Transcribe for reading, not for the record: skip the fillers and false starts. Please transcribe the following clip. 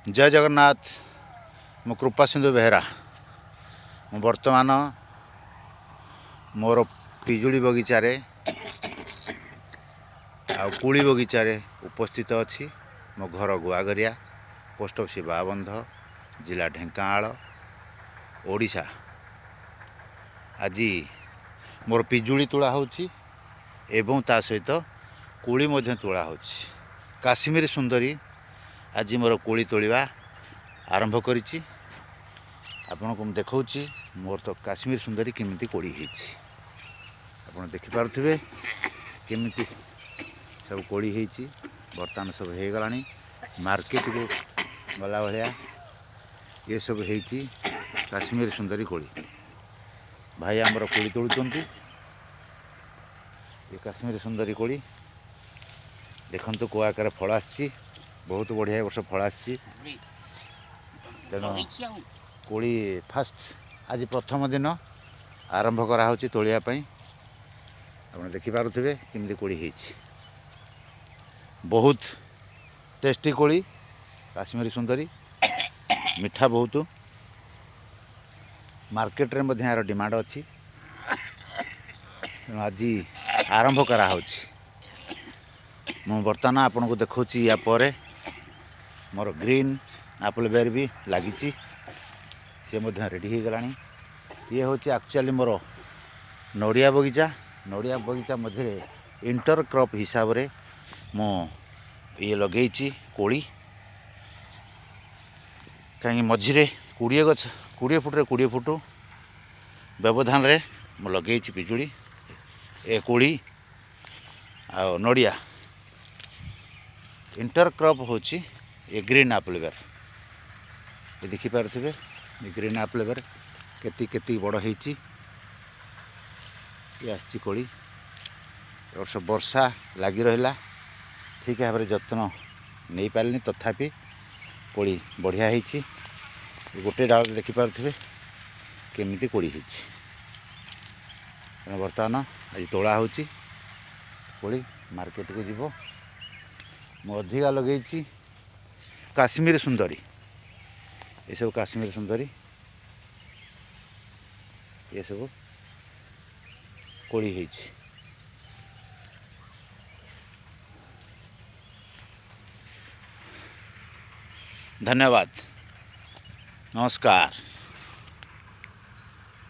ଜୟ ଜଗନ୍ନାଥ। ମୁଁ କୃପାସିନ୍ଧୁ ବେହେରା। ମୁଁ ବର୍ତ୍ତମାନ ମୋର ପିଜୁଳି ବଗିଚାରେ ଆଉ କୋଳି ବଗିଚାରେ ଉପସ୍ଥିତ ଅଛି। ମୋ ଘର ଗୁଆଗରିଆ, ପୋଷ୍ଟ ଅଫିସ୍ ବାବନ୍ଧ, ଜିଲ୍ଲା ଢେଙ୍କାନାଳ, ଓଡ଼ିଶା। ଆଜି ମୋର ପିଜୁଳି ତୋଳା ହେଉଛି ଏବଂ ତା ସହିତ କୋଳି ମଧ୍ୟ ତୋଳା ହେଉଛି। କାଶ୍ମୀର ସୁନ୍ଦରୀ ଆଜି ମୋର କୋଳି ତୋଳିବା ଆରମ୍ଭ କରିଛି। ଆପଣଙ୍କୁ ମୁଁ ଦେଖାଉଛି ମୋର ତ କାଶ୍ମୀର ସୁନ୍ଦରୀ କେମିତି କୋଳି ହେଇଛି। ଆପଣ ଦେଖିପାରୁଥିବେ କେମିତି ସବୁ କୋଳି ହେଇଛି। ବର୍ତ୍ତମାନ ସବୁ ହେଇଗଲାଣି, ମାର୍କେଟକୁ ଗଲା ଭଳିଆ ଏସବୁ ହେଇଛି କାଶ୍ମୀର ସୁନ୍ଦରୀ କୋଳି। ଭାଇ ଆମର କୋଳି ତୋଳୁଛନ୍ତି। ଏ କାଶ୍ମୀର ସୁନ୍ଦରୀ କୋଳି ଦେଖନ୍ତୁ, କୋଉ ଆକାରରେ ଫଳ ଆସିଛି। ବହୁତ ବଢ଼ିଆ ଏ ବର୍ଷ ଫଳ ଆସିଛି। ତେଣୁ କୋଳି ଫାଷ୍ଟ ଆଜି ପ୍ରଥମ ଦିନ ଆରମ୍ଭ କରାହେଉଛି ତୋଳିବା ପାଇଁ। ଆପଣ ଦେଖିପାରୁଥିବେ କେମିତି କୋଳି ହେଇଛି। ବହୁତ ଟେଷ୍ଟି କୋଳି କାଶ୍ମୀରୀ ସୁନ୍ଦରୀ, ମିଠା ବହୁତ। ମାର୍କେଟରେ ମଧ୍ୟ ଏହାର ଡିମାଣ୍ଡ ଅଛି। ତେଣୁ ଆଜି ଆରମ୍ଭ କରାହେଉଛି। ମୁଁ ବର୍ତ୍ତମାନ ଆପଣଙ୍କୁ ଦେଖାଉଛି, ୟା ପରେ ମୋର ଗ୍ରୀନ୍ ଆପଲ୍ ବେର୍ ବି ଲାଗିଛି, ସେ ମଧ୍ୟ ରେଡ଼ି ହେଇଗଲାଣି। ଇଏ ହେଉଛି ଆକ୍ଚୁଆଲି ମୋର ନଡ଼ିଆ ବଗିଚା। ନଡ଼ିଆ ବଗିଚା ମଧ୍ୟରେ ଇଣ୍ଟର କ୍ରପ୍ ହିସାବରେ ମୁଁ ଇଏ ଲଗେଇଛି କୋଳି। କାହିଁକି ମଝିରେ 20 ଗଛ, 20 ଫୁଟରେ 20 ଫୁଟ ବ୍ୟବଧାନରେ ମୁଁ ଲଗେଇଛି ପିଜୁଳି, ଏ କୋଳି ଆଉ ନଡ଼ିଆ। ଇଣ୍ଟର କ୍ରପ୍ ହେଉଛି ଏ ଗ୍ରୀନ୍ ଆପଲ୍ ବେର୍। ଏ ଦେଖିପାରୁଥିବେ, ଏ ଗ୍ରୀନ୍ ଆପଲ୍ ବେର୍ କେତିକି କେତିକି ବଡ଼ ହେଇଛି। ଇଏ ଆସିଛି କୋଳି। ଏ ବର୍ଷ ବର୍ଷା ଲାଗି ରହିଲା, ଠିକ୍ ଭାବରେ ଯତ୍ନ ନେଇପାରିଲିନି, ତଥାପି କୋଳି ବଢ଼ିଆ ହେଇଛି। ଗୋଟେ ଡାଳରେ ଦେଖିପାରୁଥିବେ କେମିତି କୋଳି ହେଇଛି। ତେଣୁ ବର୍ତ୍ତମାନ ଆଜି ତୋଳା ହେଉଛି କୋଳି, ମାର୍କେଟକୁ ଯିବ। ମୁଁ ଅଧିକା ଲଗେଇଛି କାଶ୍ମୀର ସୁନ୍ଦରୀ। ଏସବୁ କାଶ୍ମୀର ସୁନ୍ଦରୀ, ଏସବୁ କୋଳି ହେଇଛି। ଧନ୍ୟବାଦ, ନମସ୍କାର।